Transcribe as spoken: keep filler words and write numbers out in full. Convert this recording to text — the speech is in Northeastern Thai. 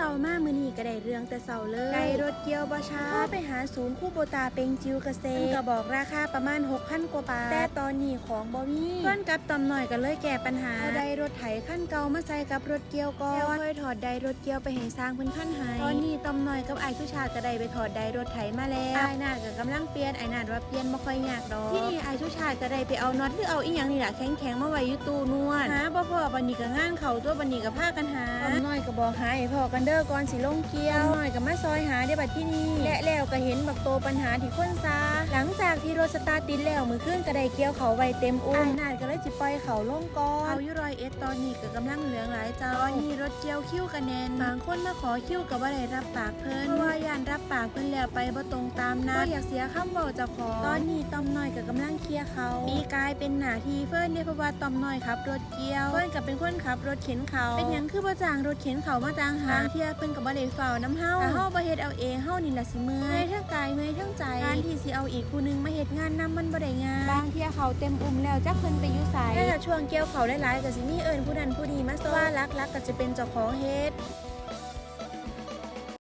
เช้ามามื้อนี้ก็ได้เรื่องแต่เช้าเลย ไก่รถเกี่ยวบ่ชาด โทรไปหาศูนย์คูโบตาเปงจิวเกษตร เพิ่นก็บอกราคาประมาณหกพันกว่าบาท แต่ตอนนี้ของบ่มี เพิ่นกับต่อมน้อยก็เลยแก้ปัญหา เอาไดรถไถคันเก่ามาใส่กับรถเกี่ยวก่อน แล้วค่อยถอดไดรถเกี่ยวไปให้ช่างเพิ่นพันให้ ตอนนี้ต่อมน้อยกับอ้ายสุชาติก็ได้ไปถอดไดรถไถมาแล้ว อ้ายนาดก็กำลังเปลี่ยน อ้ายนาดว่าเปลี่ยนบ่ค่อยยากดอก ทีนี้อ้ายสุชาติก็ได้ไปเอาน็อตหรือเอาอีหยังนี่ล่ะแข็งๆมาไว้อยู่ตู้นวด หาบ่พ้อ บัดนี้ก็งานเข้าตัว บัดนี้ก็พากันหา ต่อมน้อยก็บอกหาให้พ้อกันเด้อก่อนสิลงเกี่ยว ต่อมน้อยก็มาซอยหาเด้อบัดทีนี้ และแล้วก็เห็นบักโตปัญหาที่คนซา หลังจากที่รถสตาร์ทติดแล้ว มื้อคืนก็ได้เกี่ยวเข้าไว้เต็มอุ้ม อ้ายนาดก็เลยสิปล่อยเข้าลงก่อน เข้าอยู่ร้อยเอ็ดตอนนี้ก็กำลังเหลืองหลายเจ้า ตอนนี้รถเกี่ยวคิวก็แน่น บางคนมาขอคิวก็บ่ได้รับปากเพิ่น เพราะว่าย่านรับปากเพิ่นแล้วไปบ่ตรงตามนัด บ่อยากเสียคำเว้าเจ้าของ ตอนนี้ต่อมน้อยก็กำลังเคลียร์เข้า ปีกายเป็นหน้าที่เฟิร์นเด้ เพราะว่าต่อมน้อยขับรถเกี่ยว เฟิร์นก็เป็นคนขับรถเข็นเข้า เป็นหยังคือบ่จ้างรถเข็นเข้ามาต่างหาก บางเทื่อเพิ่นก็บ่ได้ฟ้าวนำเฮา ถ้าเฮาบ่เฮ็ดเอาเอง เฮานี่ล่ะสิเมื่อย เมื่อยทั้งกาย เมื่อยทั้งใจ การที่สิเอาอีกผู้หนึ่งมาเฮ็ดงานนำมันบ่ได้ง่าย บางเทื่อเข้าเต็มอุ้มแล้วจักเพิ่นไปอยู่ไส แต่ถ้าช่วงเกี่ยวเข้าหลายๆ ก็สิมีเอิ้นผู้นั้นผู้นี้มาซอย ว่าหลักๆ ก็จะเป็นเจ้าของเฮ็ด